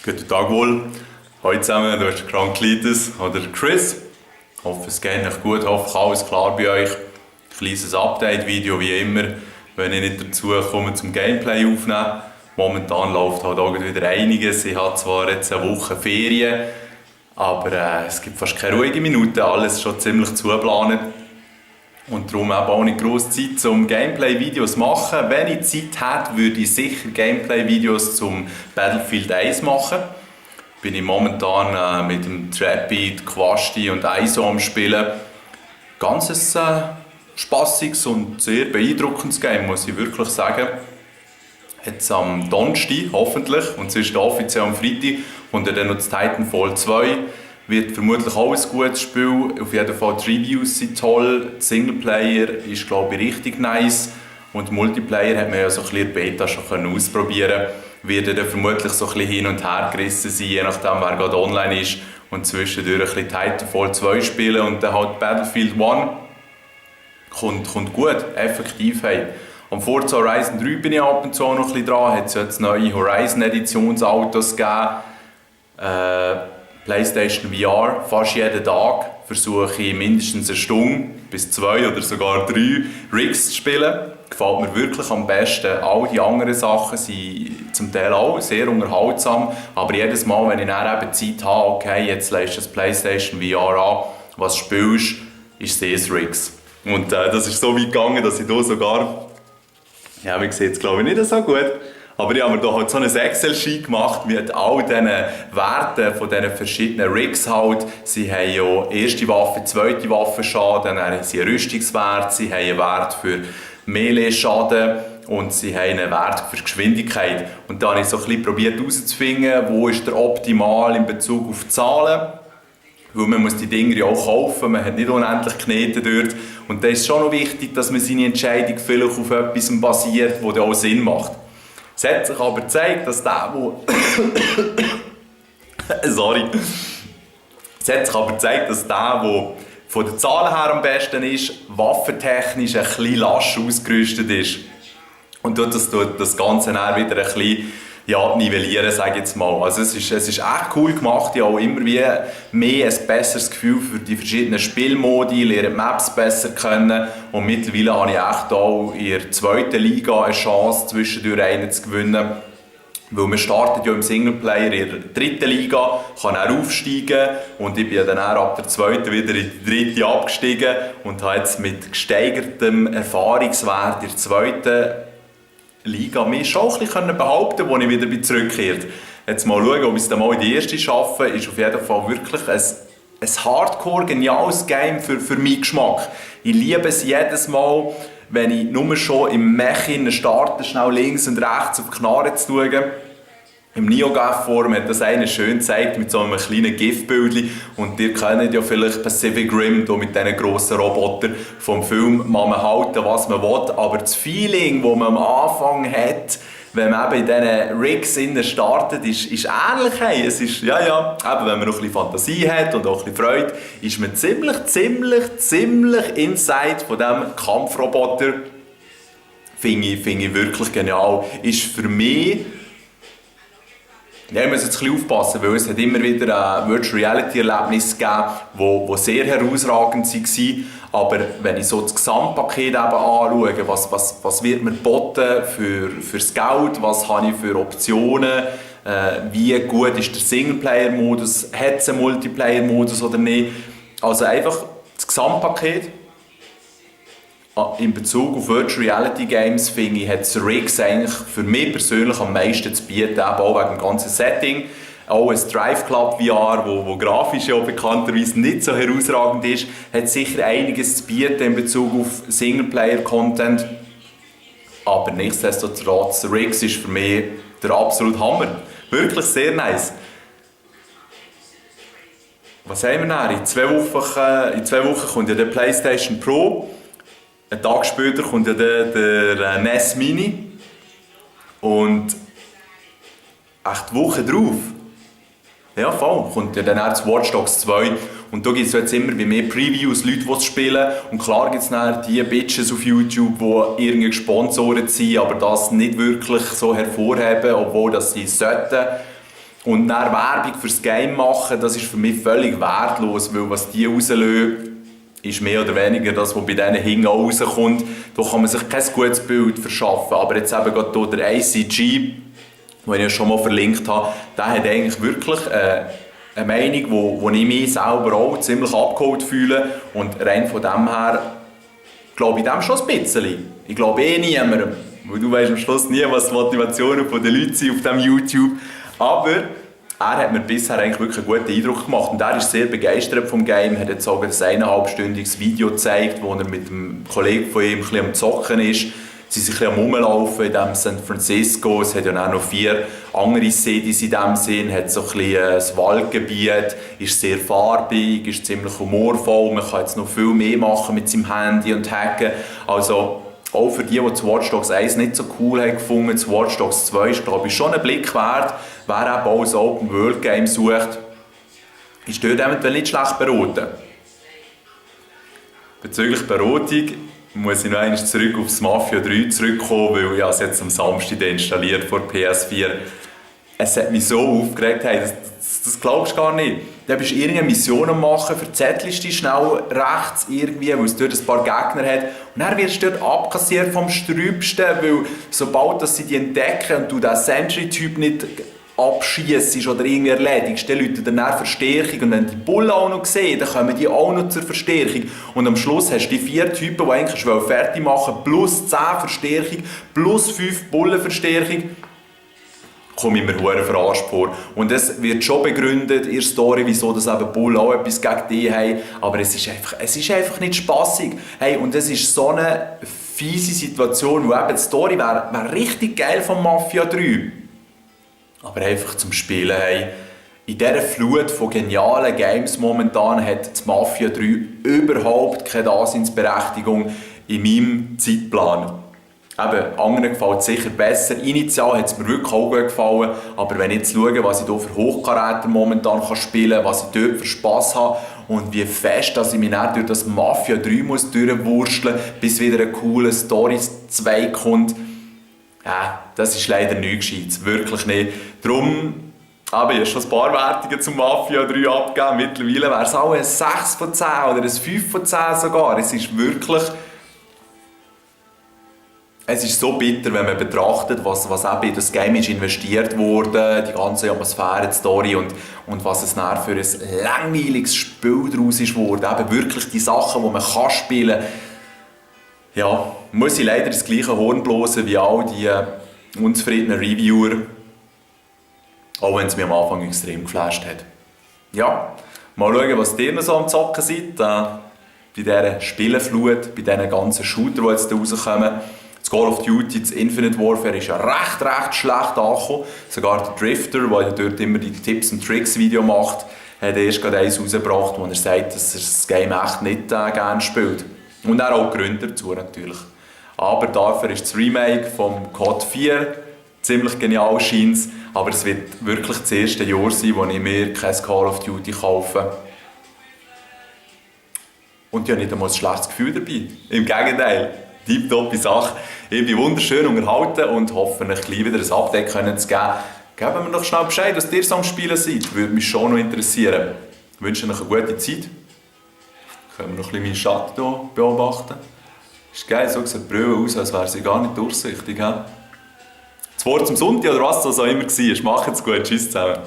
Guten Tag wohl. Hallo zusammen, du bist Kranklitis oder Chris. Ich hoffe, es geht euch gut, ich hoffe, alles klar bei euch. Ein kleines Update-Video wie immer, wenn ich nicht dazu komme zum Gameplay aufnehmen. Momentan läuft halt auch wieder einiges. Ich habe zwar jetzt eine Woche Ferien, aber es gibt fast keine ruhige Minute, alles schon ziemlich zugeplant. Und darum habe ich auch nicht grosse Zeit, um Gameplay-Videos zu machen. Wenn ich Zeit hätte, würde ich sicher Gameplay-Videos zum Battlefield 1 machen. Bin ich momentan mit dem Trappy, Quasti und ISO am Spielen. Ganz ein spassiges und sehr beeindruckendes Game, muss ich wirklich sagen. Jetzt am Donnerstag, hoffentlich, und sonst offiziell am Freitag, und dann noch das Titanfall 2. Wird vermutlich auch ein gutes Spiel. Auf jeden Fall die Reviews sind toll. Der Singleplayer ist, glaube ich, richtig nice. Und Multiplayer hat man ja so ein bisschen Beta schon ausprobieren. Wird dann vermutlich so ein bisschen hin und her gerissen sein, je nachdem wer gerade online ist. Und zwischendurch ein bisschen Titanfall 2 spielen und dann halt Battlefield 1. Kommt gut, effektiv. Hey. Am Forza Horizon 3 bin ich ab und zu noch ein bisschen dran. Hat es jetzt neue Horizon Editionsautos gegeben. PlayStation VR, fast jeden Tag versuche ich mindestens eine Stunde bis 2 oder sogar 3 Rigs zu spielen. Gefällt mir wirklich am besten. All die anderen Sachen sind zum Teil auch sehr unterhaltsam, aber jedes Mal, wenn ich dann eben Zeit habe, okay, jetzt lässt du das PlayStation VR an, was du spielst, ist es Rigs. Und das ist so weit gegangen, dass ich hier sogar, ja, man sieht es glaube ich nicht so gut, aber ich habe mir da halt so einen Excel-Sheet gemacht mit all diesen Werten von diesen verschiedenen Rigs halt. Sie haben ja erste Waffe, zweite Waffe Schaden, dann haben sie einen Rüstungswert, sie haben einen Wert für Melee-Schaden und sie haben einen Wert für Geschwindigkeit. Und da habe ich so ein bisschen probiert herauszufinden, wo ist der optimal in Bezug auf Zahlen. Weil man muss die Dinger ja auch kaufen, man hat nicht unendlich Knete dort. Und da ist schon noch wichtig, dass man seine Entscheidung vielleicht auf etwas basiert, das auch Sinn macht. Es hat sich aber gezeigt, dass der, der von den Zahlen her am besten ist, waffentechnisch ein bisschen lasch ausgerüstet ist. Und tut das Ganze dann wieder ein bisschen nivellieren, sage ich jetzt mal. Also es ist echt cool gemacht, ich habe auch immer mehr ein besseres Gefühl für die verschiedenen Spielmodi, lerne die Maps besser kennen und mittlerweile habe ich echt auch in der zweiten Liga eine Chance, zwischendurch einen zu gewinnen. Weil man startet ja im Singleplayer in der dritten Liga, kann auch aufsteigen und ich bin dann ab der zweiten wieder in die dritte abgestiegen und habe jetzt mit gesteigertem Erfahrungswert in der zweiten Liga mich schon ein bisschen behaupten, als ich wieder zurückkehrt. Jetzt mal schauen, ob ich es dann mal in die erste schaffe, ist auf jeden Fall wirklich ein hardcore geniales Game für meinen Geschmack. Ich liebe es jedes Mal, wenn ich nur schon im Mech starte, schnell links und rechts auf die Knarre zu schauen. Im NeoGAF-Forum hat das einer schön gezeigt mit so einem kleinen GIF-Bildchen. Und ihr kennt ja vielleicht Pacific Rim mit diesen grossen Robotern vom Film. Man halten, was man will, aber das Feeling, das man am Anfang hat, wenn man eben in diesen Rigs startet, ist ähnlich. Hey. Es ist, eben, wenn man noch ein bisschen Fantasie hat und auch ein bisschen Freude, ist man ziemlich inside von diesem Kampfroboter. Finde ich wirklich genial. Ist für mich, ja, ich muss jetzt ein bisschen aufpassen, weil es hat immer wieder Virtual Reality Erlebnisse gegeben, die sehr herausragend waren. Aber wenn ich so das Gesamtpaket eben anschaue, was wird mir geboten für das Geld, was habe ich für Optionen, wie gut ist der Singleplayer-Modus, hat es einen Multiplayer-Modus oder nicht. Also einfach das Gesamtpaket. In Bezug auf Virtual Reality Games finde ich, hat das Rigs eigentlich für mich persönlich am meisten zu bieten, eben auch wegen dem ganzen Setting. Auch ein Drive Club VR, wo grafisch ja bekannterweise nicht so herausragend ist, hat sicher einiges zu bieten in Bezug auf Singleplayer-Content. Aber nichtsdestotrotz, Rigs ist für mich der absolute Hammer. Wirklich sehr nice. Was haben wir noch? In 2 Wochen kommt ja der PlayStation Pro. Einen Tag später kommt ja der NES Mini und 8 Wochen drauf, ja voll, kommt ja dann erst Watch Dogs 2 und da gibt es jetzt immer mehr Previews, Leute, die es spielen und klar gibt es dann die Bitches auf YouTube, die irgendwie gesponsert sind, aber das nicht wirklich so hervorheben, obwohl das sie sollten. und dann Werbung fürs Game machen, das ist für mich völlig wertlos, weil was die rauslösen, ist mehr oder weniger das, was bei denen hinten rauskommt. Da kann man sich kein gutes Bild verschaffen. Aber jetzt eben gerade hier der ACG, den ich ja schon mal verlinkt habe, der hat eigentlich wirklich eine Meinung, wo ich mich selber auch ziemlich abgeholt fühle. Und rein von dem her glaube ich dem schon ein bisschen. Ich glaube niemandem, weil du weißt am Schluss nie, was die Motivationen der Leute sind auf diesem YouTube. Aber er hat mir bisher eigentlich wirklich einen guten Eindruck gemacht und er ist sehr begeistert vom Game. Er hat jetzt auch ein 1,5-stündiges Video gezeigt, wo er mit einem Kollegen von ihm ein bisschen am Zocken ist. Sie sind ein bisschen am Rumlaufen in diesem San Francisco. Es hat ja auch noch 4 andere Cities in diesem Sinn. Hat so ein bisschen ein Waldgebiet, ist sehr farbig, ist ziemlich humorvoll. Man kann jetzt noch viel mehr machen mit seinem Handy und hacken. Also auch für die Watch Dogs 1 nicht so cool haben gefunden, das Watch Dogs 2 ist, glaube ich, schon ein Blick wert. Wer eben auch ein Open-World-Game sucht, ist dort eventuell nicht schlecht beraten. Bezüglich Beratung muss ich noch einmal zurück auf das Mafia 3 zurückkommen, weil ich es jetzt am Samstag installiert vor PS4. Es hat mich so aufgeregt, hey, das glaubst du gar nicht. Da bist du irgendeine Mission am machen, verzettelst dich schnell rechts irgendwie, weil es dort ein paar Gegner hat. Und dann wirst du dort abkassiert vom Sträubsten, weil sobald dass sie die entdecken und du diesen Sentry-Typ nicht abschießt oder irgendwie erledigst, dann läutet dann Verstärkung und wenn die Bullen auch noch sehen, dann kommen die auch noch zur Verstärkung und am Schluss hast du die 4 Typen, die eigentlich fertig machen, plus 10 Verstärkung, plus 5 Bullenverstärkung, komme ich mir verdammt verarscht vor. Und es wird schon begründet in der Story, wieso das eben Bullen auch etwas gegen die haben, aber es ist einfach nicht spassig. Hey, und es ist so eine fiese Situation, wo eben die Story wär richtig geil von Mafia 3. Aber einfach zum Spielen. Hey, in dieser Flut von genialen Games momentan hat die Mafia 3 überhaupt keine Daseinsberechtigung in meinem Zeitplan. Eben, anderen gefällt es sicher besser. Initial hat es mir wirklich auch gut gefallen. Aber wenn ich jetzt schaue, was ich hier für Hochkaräter momentan spielen kann, was ich dort für Spass habe und wie fest dass ich mich dann durch das Mafia 3 muss durchwursteln muss, bis wieder eine coole Story 2 kommt, ja, das ist leider nichts Gescheites, wirklich nicht. Darum habe ich schon ein paar Wertungen zum Mafia 3 abgegeben. Mittlerweile wäre es auch ein 6 von 10 oder ein 5 von 10 sogar. Es ist wirklich... Es ist so bitter, wenn man betrachtet, was eben in das Game ist investiert wurde, die ganze Atmosphäre, die Story und was es dann für ein langweiliges Spiel daraus ist wurde. Eben wirklich die Sachen, die man spielen kann. Ja, muss ich leider das gleiche Horn blosen wie all die unzufriedenen Reviewer. Auch wenn es mich am Anfang extrem geflasht hat. Ja, mal schauen, was ihr noch so am Zocken seid. Bei dieser Spielenflut, bei diesen ganzen Shooter, die jetzt rauskommen. Das Call of Duty, das Infinite Warfare ist ja recht schlecht angekommen. Sogar der Drifter, der dort immer die Tipps und Tricks Video macht, hat erst gerade eins rausgebracht, wo er sagt, dass er das Game echt nicht gerne spielt. Und er auch Gründe dazu natürlich. Aber dafür ist das Remake vom COD 4 ziemlich genial scheint. Aber es wird wirklich das erste Jahr sein, wo ich mir kein Call of Duty kaufe. Und ich habe nicht einmal ein schlechtes Gefühl dabei. Im Gegenteil, tipptoppe Sache. Ich bin wunderschön unterhalten und hoffe, euch gleich wieder ein Update zu geben. Gebt mir doch schnell Bescheid, was ihr so am Spielen seid. Würde mich schon noch interessieren. Ich wünsche euch eine gute Zeit. Können wir noch ein bisschen meinen Schatten hier beobachten. Ist geil, so sieht die Brille aus, als wäre sie gar nicht durchsichtig. Das Wort zum Sonntag oder was das auch immer war. Macht's gut, tschüss zusammen.